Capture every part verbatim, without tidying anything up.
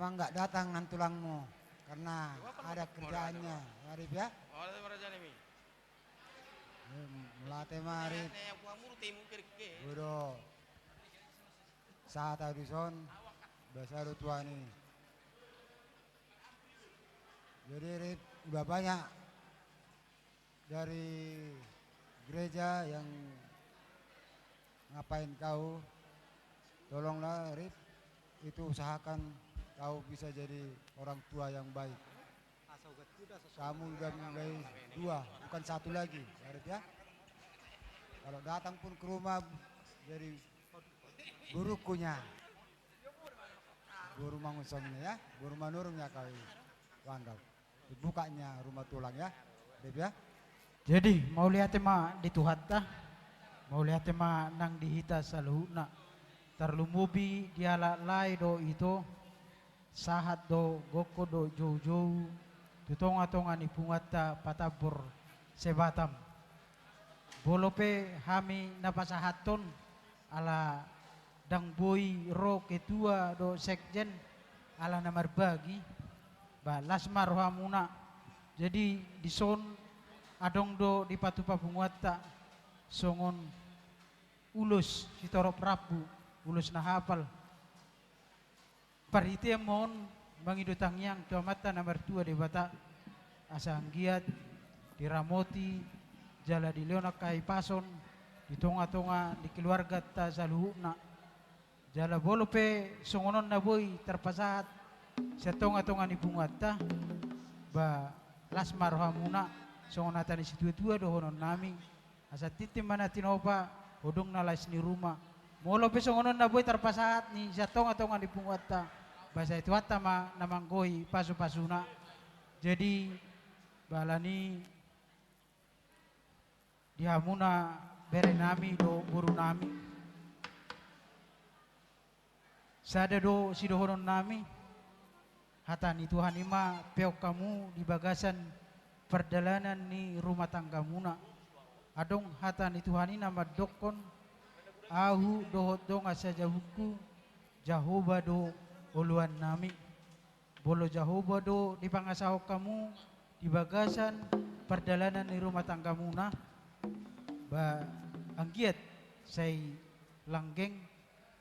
Nggak datang nantulangmu karena ada kerjaannya, Arif ya. Mauliate ma Arif. Bodo. Sahat au dison, basa do tuani. Jadi Arif, udah banyak dari gereja yang ngapain kau, tolonglah Rip, itu usahakan kau bisa jadi orang tua yang baik. Kamu udah mulai dua, bukan satu lagi, ya Rip ya. Kalau datang pun ke rumah, jadi burukunya. Boru Mangunsong ya, boru Manurung ya kau. Wandau. Bukanya rumah tulang ya, Rip ya. Jadi, mauliate ma di Tuhanta, mauliate ma nang di hita saluhutna. Tarlumobi di halak lae do ito, sahat do gokkon do joujou, tu tongatonga ni punguanta Patambor se-Batam. Molo pe hami na pasahathon, ala ndang boi ro ketua dohot sekjen, ala na marbagi, ba las ma rohamuna. Jadi dison adong do dipatupa punguanta songon ulos sitorop rambu, ulos na hapal. Parhitean ma on mangido tangiang tu Amanta na martua Debata, asa anggiat diramoti jala dilehon angka hahipason di tongatonga ni keluarganta saluhutna. Jala molo pe songon on na boi tarpasahat sian tongatonga ni punguanta, ba las ma rohamuna songon hata ni situatua dohononnami. Asa tintin ma na tinopa, hodong na las ni ruma. Molo pe songon on na boi tarpasahat ni sian tongatonga ni punguanta, ba sai Tuhanta ma na manggohi pasupasuna. Jadi, ba ala ni i di hamuna berenami dohot borunami, sada do sidohononnami, hata ni Tuhan i ma peop hamu di bagasan pardalanan ni rumah tanggamuna. Adong hata ni Tuhan i na mandokkon, ahu dohot dongan sajabungku, Jahowa do oloannami. Molo Jahowa do dipangasahon hamu di bagasan pardalanan ni rumah tanggamuna, ba anggiat sai langgeng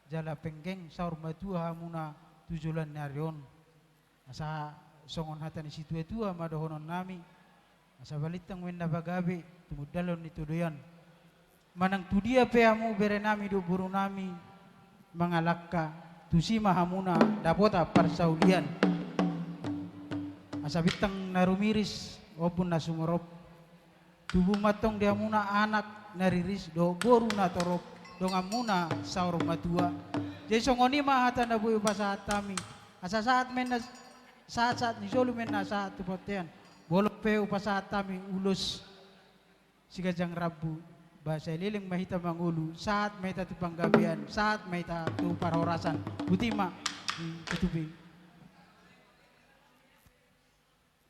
jala penggeng saur matua hamuna tu joloan ni ari on. Asa songon hata ni situatua ma dohononnami, asa balintang ma inna pagabe, tumundalhon ni todoian. Manang tudia pe hamu berenami dohot borunami mangalangka, tusi ma hamuna dapotan parsaulian. Asa bintang na rumiris, ombun na sumorop. Tubu ma antong di hamuna anak na riris dohot boru na torop, donganmuna saur matua. Jadi songon i ma hata na boi hupasahat hami. Asa sahat ma inna, sahat, sahat ni solu ma inna sahat tu bontean. Molo pe hupasahat hami ulos siganjang rambu, ba sai leleng ma hita mangolu, sahat ma hita tu panggabean, sahat ma hita tu parhorasan. Boti ma, hmm, tutupi.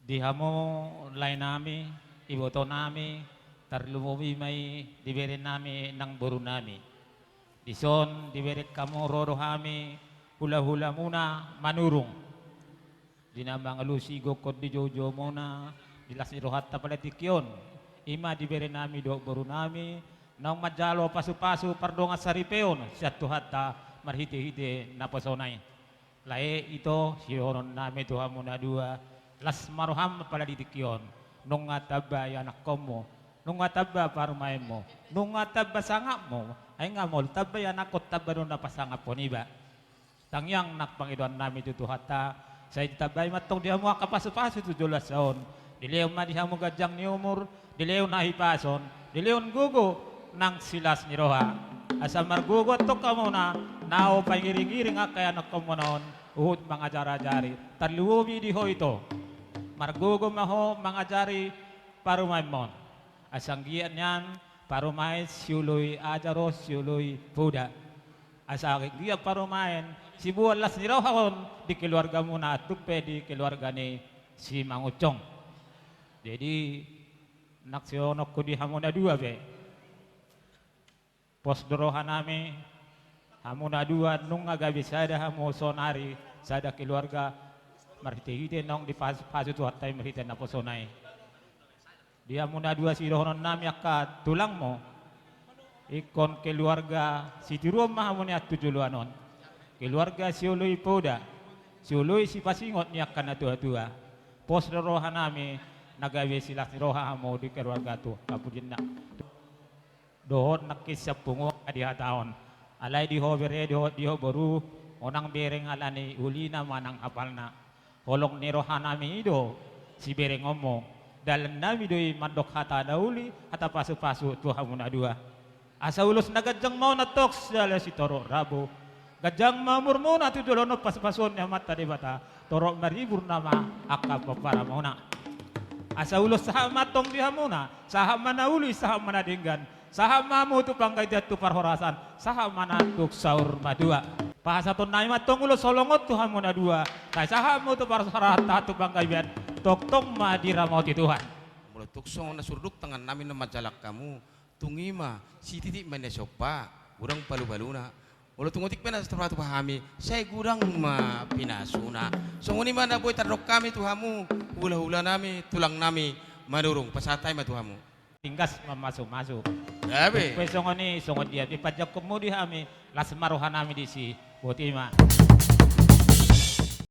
Di hamu laenami, ibotonami, tarlumobi ma i di berenami nang borunami. Dison dibereng hamu ro do hami hulahulamuna Manurung. Di na mangalusi gokkon di joujoumuna, di las ni rohanta pada tingki on. I ma di berenami dohot borunami, naung manjalo pasupasu pardongan saripeon sian Tuhanta marhitehite naposona i. Lae, ito, sidohononnami tu hamu na dua, las ma roham pala di tingki on. Nunga tamba ianakkonmu, nunga tamba parumaenmu, nunga tamba sangapmu. Ai nga molo tamba ianakkon, tamba do na pasangaphon iba. Tangiang nang pangidoannami tu Tuhanta, sai ditambai ma antong di hamu angka pasupasu tu joloan on. Dilehon ma di hamu ganjang ni umur, dilehon hahipason, dilehon gogo nang silas ni roha. Asa margogo antong hamuna, laho pangiringiring angka ianakkonmuna on, huhut mangajarajari, tarlumobi di ho ito. Margogo ma ho mangajari parumaenmon. Asa anggiat nian parumaen sioloi ajar, sioloi poda. Asa anggiat parumaen siboan las ni roha on di keluargamuna, tung pe di keluarga ni si Mangunsong. Jadi, nang sidohononku di hamu na dua pe. Pos do rohanami, hamu na dua nunga gabe sada hamu saonari, sada keluarga, Marhite-hite naung dipasupasu Tuhanta i marhite naposona i. Di hamu na dua sidohononnami angka tulangmu, ingkon keluarga sitiruon ma hamu nian tu joloan on. Keluarga sioloi poda, sioloi sipasingot ni angka natuatua. Pos do rohanami na gabe silas ni roha hamu di keluarga tu hapudianna. Dohot nangkin sian punguan na dihatahon. Alai di ho bere, dohot di ho boru, unang bereng ala ni ulina manang apalna. Holong ni rohanami i do siberengonmu. Dalannami do i mandok hata na uli, hata pasupasu tu hamu na dua. Asa ulos na ganjang ma on antong siala sitorop rambu. Ganjang ma umurmuna tu joloan on pasupasuon ni Amanta Debata. Torop maribur nama angka pomparanmuna. Asa ulos sahat ma antong di hamuna, sahat ma na uli, sahat ma na denggan. Sahat ma hamu tu panggabean, tu parhorasan, sahat ma na tu saur matua. Pasahatonnami ma antong ulos holong on tu hamu na dua. Sai sahat hamu tu parhorasan, sahat tu panggabean. Tongtong ma diramoti Tuhan. Molo tung songon na surduk tangannami na manjalang hamu, tung i ma sititi ma na somba, godang palubaluna. Molo tung otik pe na tarpatupa hami, sai godang ma pinasuna. Songon i ma na boi tardok hami tu hamu, hulahulanami, tulangnami Manurung, pasahat hami ma tu hamu. Tinggas mamasumasu. Gabe. Pe songon i, songon dia pe panjangkonmu di hami, las ma rohanami disi. Boti ma.